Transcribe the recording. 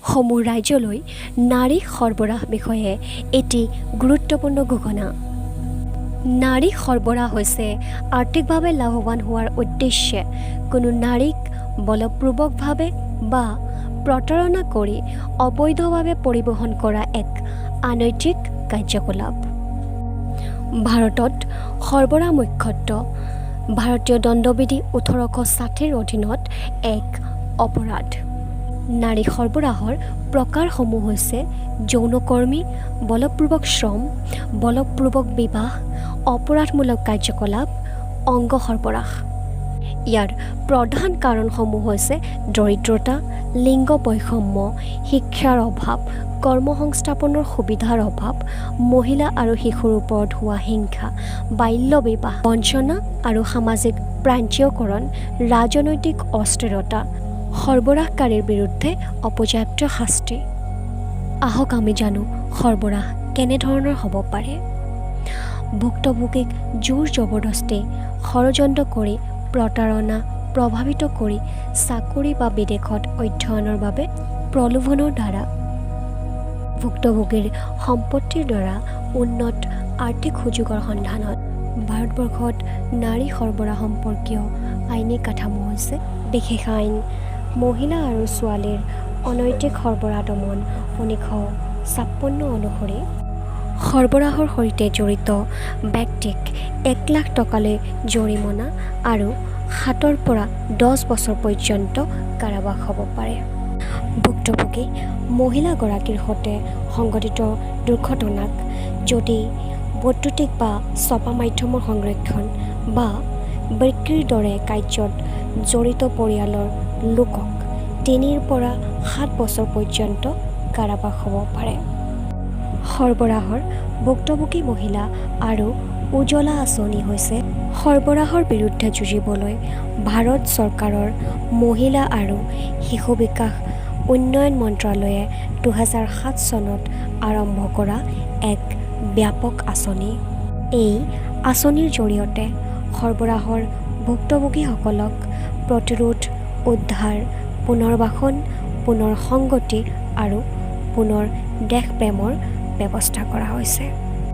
সমূহ ৰাজ্যলৈ নাৰী সৰবৰাহ বিষয়ে এটি গুৰুত্বপূৰ্ণ ঘোষণা। নাৰী সৰবৰাহ হৈছে আৰ্থিকভাৱে লাভৱান হোৱাৰ উদ্দেশ্যে কোনো নাৰীক বলপূৰ্বকভাৱে বা প্ৰতাৰণা কৰি অবৈধভাৱে পৰিবহণ কৰা এক আনৈতিক কাৰ্যকলাপ। ভাৰতত সৰবৰাহ মুখ্যতঃ ভাৰতীয় দণ্ডবিধি 1860ৰ অধীনত এক অপৰাধ। নাৰী সৰবৰাহৰ প্ৰকাৰসমূহ হৈছে যৌনকৰ্মী, বলপূৰ্বক শ্ৰম, বলপূৰ্বক বিবাহ, অপৰাধমূলক কাৰ্যকলাপ, অংগ সৰবৰাহ। ইয়াৰ প্ৰধান কাৰণসমূহ হৈছে দৰিদ্ৰতা, লিংগ বৈষম্য, শিক্ষাৰ অভাৱ, কৰ্মসংস্থাপনৰ সুবিধাৰ অভাৱ, মহিলা আৰু শিশুৰ ওপৰত হোৱা হিংসা, বাল্য বিবাহ, বঞ্চনা আৰু সামাজিক প্ৰান্তীয়কৰণ, ৰাজনৈতিক অস্থিৰতা, সৰবৰাহকাৰীৰ বিৰুদ্ধে অপৰ্যাপ্ত শাস্তি। আহক আমি জানো সৰবৰাহ কেনেধৰণৰ হ'ব পাৰে। ভুক্তভোগীক জোৰ জবৰদস্তি, ষড়যন্ত্ৰ কৰি, প্ৰতাৰণা, প্ৰভাৱিত কৰি, চাকৰি বা বিদেশত অধ্যয়নৰ বাবে প্ৰলোভনৰ দ্বাৰা, ভুক্তভোগীৰ সম্পত্তিৰ দ্বাৰা উন্নত আৰ্থিক সুযোগৰ সন্ধানত। ভাৰতবৰ্ষত নাৰী সৰবৰাহ সম্পৰ্কীয় আইনী কাঠামো হৈছে বিশেষ আইন, মহিলা আৰু ছোৱালীৰ অনৈতিক সৰবৰাহ দমন, 1956 অনুসৰি সৰবৰাহৰ সৈতে জড়িত ব্যক্তিক 1 লাখ টকালৈ জৰিমনা আৰু 7ৰ পৰা 10 বছৰ পৰ্যন্ত কাৰাবাস হ'ব পাৰে। ভুক্তভোগী মহিলাগৰাকীৰ সৈতে সংঘটিত দুৰ্ঘটনাক যদি বৈদ্যুতিক বা ছপা মাধ্যমৰ সংৰক্ষণ বা বিক্ৰীৰ দৰে কাৰ্যত জড়িত পৰিয়ালৰ লোকক 3ৰ পৰা 7 বছৰ পৰ্যন্ত কাৰাবাস হ'ব পাৰে। সৰবৰাহৰ ভুক্তভোগী মহিলা আৰু উজলা আঁচনি হৈছে সৰবৰাহৰ বিৰুদ্ধে যুঁজিবলৈ ভাৰত চৰকাৰৰ মহিলা আৰু শিশু বিকাশ উন্নয়ন মন্ত্ৰালয়ে 2007 চনত আৰম্ভ কৰা এক ব্যাপক আঁচনি। এই আঁচনিৰ জৰিয়তে সৰবৰাহৰ ভুক্তভোগীসকলক প্ৰতিৰোধ, উদ্ধাৰ, পুনৰ্বাসন, পুনৰ সংগতি আৰু পুনৰ দেশপ্ৰেমৰ ব্যৱস্থা কৰা হৈছে।